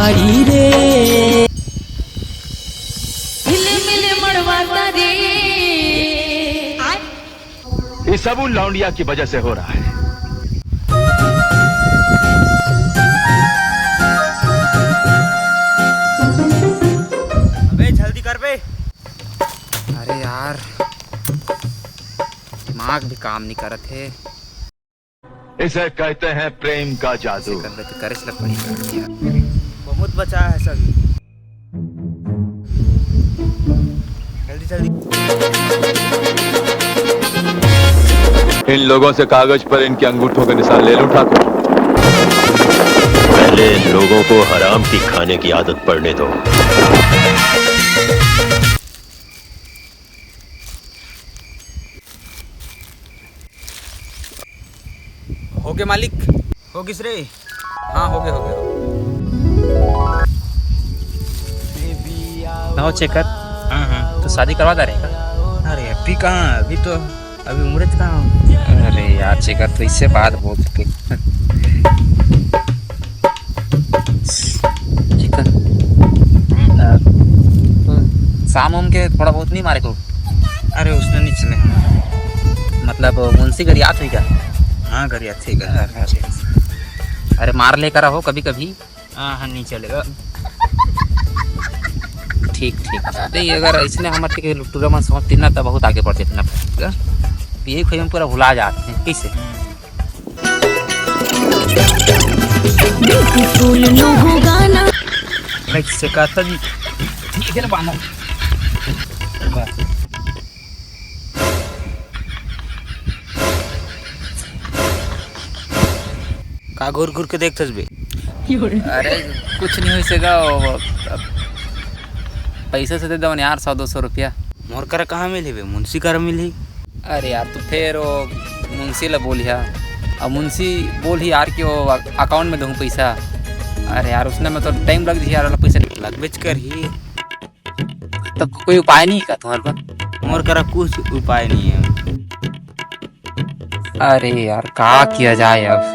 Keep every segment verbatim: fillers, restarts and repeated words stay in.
अरे रे। हिल मिल मड़वा तारी। ये सब उन लौंडिया की वजह से हो रहा है। अबे जल्दी कर बे। अरे यार, दिमाग भी काम नहीं करत हे। इसे कहते हैं प्रेम का जादू। ऐसे कर ले तो करे से लगता है यार। बहुत बचा है सभी। जल्दी जल्दी। इन लोगों से कागज पर इनके अंगूठों के निशान ले लूं ठाकुर। पहले इन लोगों को हराम की खाने की आदत पड़ने दो। हो गए मालिक। हो गिस रे। हाँ, हो गए, हो गए, हो गए। ना हो चेकर। हाँ, हाँ। तो शादी करवा दे रहे का? अरे अभी कहाँ, अभी तो, अभी उम्र तो कहाँ। अरे यार चेकर, तो इससे बात बोल सके। चेकर, अ, तो शाम उम के थोड़ा बहुत नहीं मारे को? अरे उसने नहीं चले। मतलब मुंशी गरियात हुई क्या? हाँ, गरियात हुई क्या? अरे मार ले करा हो कभी कभी। हाँ, हाँ, नहीं चलेगा। ठीक, ठीक। अरे अगर इसने हमर के टूरा मन समझती ना, तब बहुत आगे बढ़ जाते ना। ये खोई में पूरा भुला जाते हैं। कैसे? Beautiful नो हो गाना। कैसे कहता जी? इधर बांधा। बस। का घूर घूर के देखथस बे? अरे कुछ नहीं होइस गा, वो, अब पैसा से दे दो यार, सौ दो सौ रुपया। मोर करा कहाँ मिलही बे? मुंशी करा मिलही। अरे यार, तू फेर वो मुंशी ला बोलिहा, अब मुंशी बोलही यार कि वो अकाउंट में दूँ पैसा। अरे यार, उसने में तो टाइम लग जाही यार, वाला पैसा लगबेच करही। तो कोई उपाय नहीं का तुम्हारे पास? मोर करा कुछ उपाय नहीं है। अरे यार, का किया जाए अब?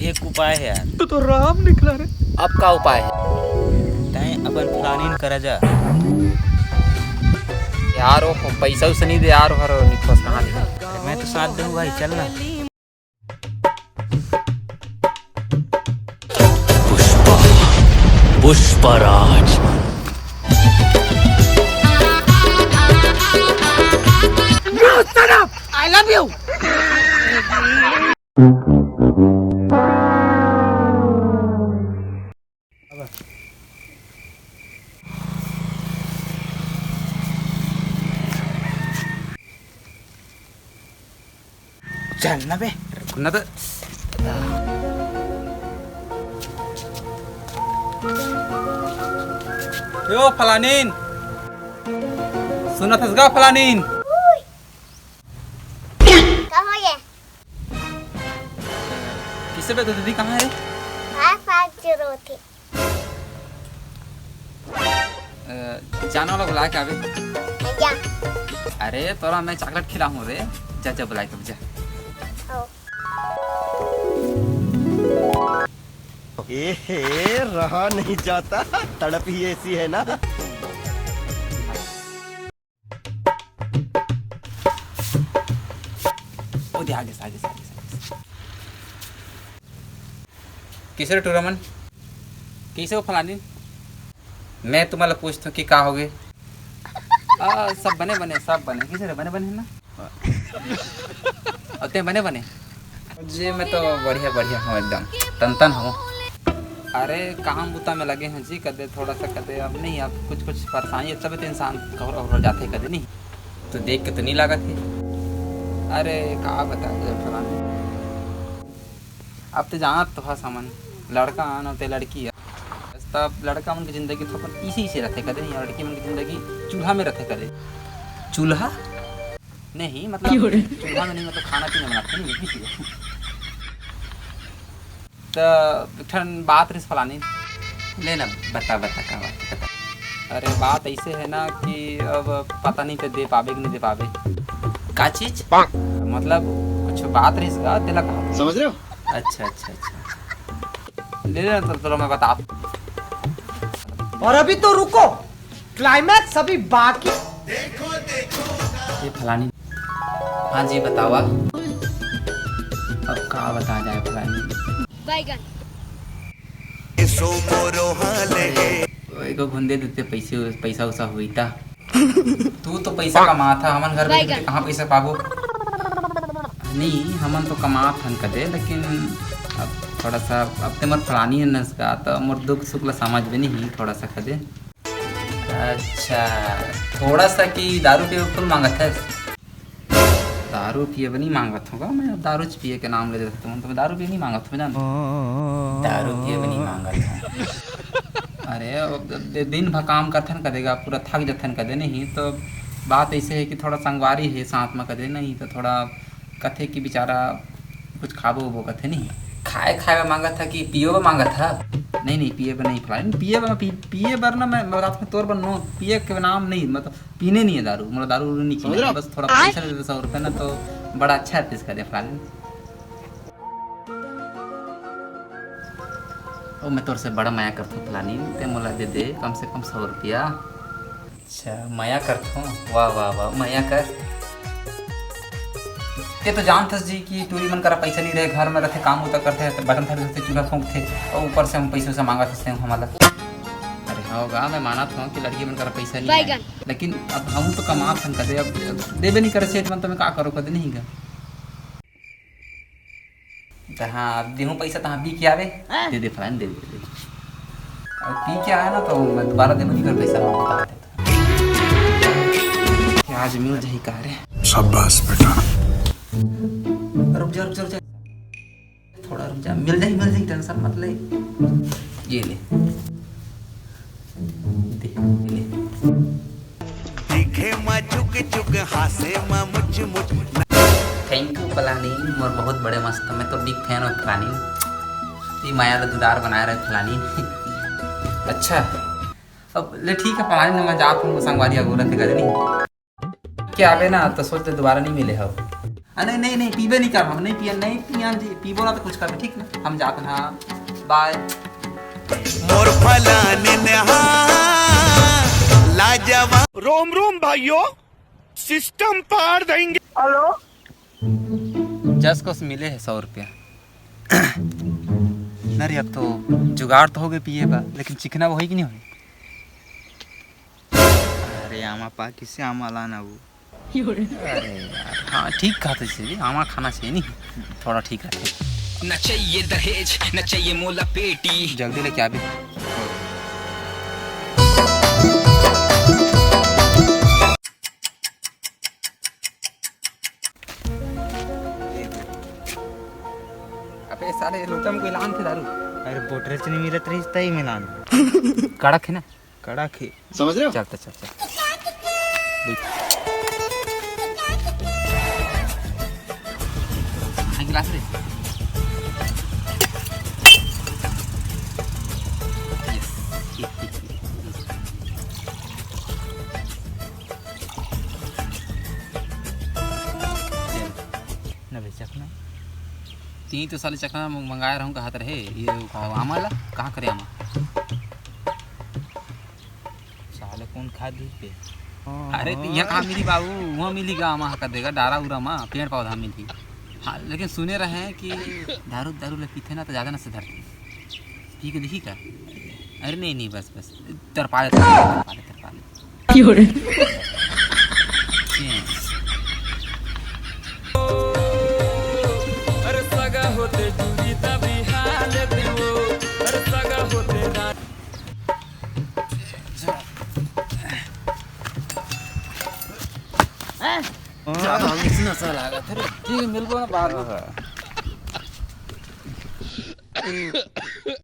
एक उपाय है यार। तो, तो राम निकला रे। अब का उपाय है? तैं अपन फलानीन करा जा। यार, वो पैसा उसे नहीं दे यार, हर निकलस कहाँ दे? मैं तो साथ दूँ भाई, चल ना। Pushpa, Pushpraj. I love you। चल ना बे, रुक ना तो। यो फलानीन, सुनत हस गा फलानीन? का हो ये? किसे बे, तो दीदी कहाँ है? हाँ, साथ जरूर थे। अ, जाना वाला बुला के आवे। भैया। अरे, तोरा मैं चॉकलेट खिलाऊं रे। जा, जा, बुलाए तब जा। आओ। ए हे, रहा नहीं जाता, तड़प ही ऐसी है ना। ओ दे, आगे से, आगे से, आगे से, आगे से। किसे रे टूरा मन? किसे हो फलानी? मैं तुम्हारा पूछता हूँ कि का हो गए? आ, सब बने बने, सब बने। किसे रे बने बने है ना? और ते बने बने? जी, मैं तो बढ़िया, बढ़िया हूँ एकदम। तन तन हूँ। अरे, काम बुता में लगे हैं जी, कदे थोड़ा सा, कदे अब नहीं, अब कुछ, कुछ परेशानी है, तबे तो इंसान घबरा, घबरा जाते कदे नहीं। तो देख के तो नहीं लागत है। अरे, का बता दे फलानी। अब ते जानत तो हस हमन, लड़का आन होते लड़की है। बस तब लड़का मन की जिंदगी थोकन इसी से रहते कदे नहीं, लड़की मन की जिंदगी चूल्हा में रहते कदे। चूल्हा? नहीं, मतलब क्यों रे? चूल्हा में नहीं, मतलब खाना पीना बनाते नहीं, इसी से। तो एक ठन बात रिस फलानी। ले ना, बता, बता, का बात, बता। अरे, बात ऐसे है ना कि अब पता नहीं ते दे पाबे कि नहीं दे पाबे। का चीज? मतलब, कुछ बात रिस का, तेला कहा। समझ रहे हो? अच्छा, अच्छा, अच्छा। ले ले, तो चलो, मैं बता। और अभी तो रुको, climax अभी बाकी। ये फलानी। हाँ जी, बतावा। अब का बता जाए फलानी। बैगन। एगो घुन दे देते, पैसे, पैसा उसा हुई ता। तू तो पैसा कमात ह, हमन घर बैठे बैठे कहाँ पैसा पाबो? नहीं, हमन तो कमात हन कदे, लेकिन अब थोड़ा सा, अब ते मोर फलानी है नस का, तो मोर दुख सुख ला समझ भी नहीं थोड़ा सा कदे। अच्छा, थोड़ा सा कि दारू पिए फुल मांगत है? दारू पिए बर नहीं मांगत होगा मैं, अब दारू च पिए के नाम ले देता तुमन, तो मैं दारू पिए नहीं मांगत हूँ, जान। दारू पिए बर नहीं मांगत हूँ। अरे, अब दे-, दिन भर काम करथन कदे गा, पूरा थक जथन कदे नहीं, तो बात ऐसे है कि थोड़ा संगवारी है साथ में कदे नहीं, तो थोड़ा कथे कि बेचारा कुछ खाबो उबो कथे नहीं। खाए खाए बर मांगत ह कि पियो बर मांगत ह? नहीं, नहीं, पिए बर नहीं फलानी, पिए बर, पी-, पिए बर ना मैं, मैं रात में तोर बर नो, पिए के नाम नहीं, मतलब पीने नहीं है दारू, मतलब दारू उरू नहीं पीने, बस थोड़ा पैसा दे दे सौ रुपया ना, तो बड़ा अच्छा रहता इसका दे फलानी। ओ, मैं तोर से बड़ा मया करथूं फलानी, ते मोला दे दे कम से कम सौ रुपया। अच्छा, मया करथूं? वाह, वाह, वाह, मया कर। ते तो जानथस जी कि टूरी मन करा पैसा नहीं रहे, घर में रहथे, काम उता करथे, तो बटन थोड़ी से चूल्हा फूंकथे, और ऊपर से हम पैसे से मांगत हस हमला। अरे हाँ गा, मैं मानत हूँ कि लड़की मन करा पैसा नहीं है, लेकिन अब हम तो कमात हन कदे, अब देबे नहीं करे सेठ मन, तो मैं का करो कदे नहीं गा। त हाँ, अब देहूँ पैसा, तहाँ पी के आवे। दे दे फलानी, दे दे, दे दे। अब पी के आया ना, तो मैं दोबारा देबो नहीं कर पैसा, मैं बता देता। क्या आज मिल जाही का रे? शाबाश बेटा। रुक जा, रुक जा, रुक जा। थोड़ा रुक जा, मिल जाही, मिल जाही, tension मत ले। ये ले। दिखे म झुक झुक हासे म मुच मुच। Thank you फलानी, मोर बहुत बड़े मस्त, मैं तो big fan हूँ फलानी। ये माया ला दुलार बनाए रहे फलानी। अच्छा, अब ले ठीक है फलानी, मैं जात हूँ संगवारी अगोरा के घरे नहीं। के आबे ना तो सोच ले दोबारा नहीं मिले हव। अरे नहीं, नहीं, पीबे नहीं कर, हम नहीं पियन, नहीं पियन जी, पीबो ना तो कुछ करबे, ठीक ना? हम जात ना, bye। मोर फलानी ने हाँ लाजवा। रोम रोम भाइयों, system पार देंगे। हेलो। जस कोस मिले है सौ रुपया। ना रे, अब तो जुगाड़ तो हो गए पिए बा, लेकिन चिकना वो होई कि नहीं होई? अरे आमा पा किसे आमा लाना वो। अरे यार, हाँ, ठीक कहा था जी, आमा खाना चाहिए नहीं, थोड़ा ठीक रहते। न चाहिए दहेज, न चाहिए मोला पेटी। जल्दी लेके आबे। अबे साले, लोटा में कोई लान थे दारू। अरे बोतल च नहीं मिलत रही, तई में लान। कड़क है ना? कड़क है। समझ रहे हो? चल तो चल, चल। देख। हाँ, गिलास रे। Yes। ना बेचक ना। तीन तो साले चकना मंग-, मंगाए रहूं, कहत रहे, ये खाओ आमा ला, कहाँ करे आमा? साले कौन खा दी पे? अरे, तो यहाँ कहाँ मिली बाबू? वहाँ मिली गा, आमा हका देगा, डारा उरा मा, पेड़ पौधा मिली। हाँ, लेकिन सुने रहे कि दारू, दारू ले पीथे ना, तो ज़्यादा नशे धरते। पी के देखी का? अरे नहीं, नहीं, बस, बस, तरपा ले, तरपा ले, तरपा ले, तरपा ले। क्यों रे? अरे सगा होते टूरी तभी हाल देवो, अरे सगा होते रा- ज्यादा mix नशा लागत है रे। ठीक है, मिलबो ना बाद में।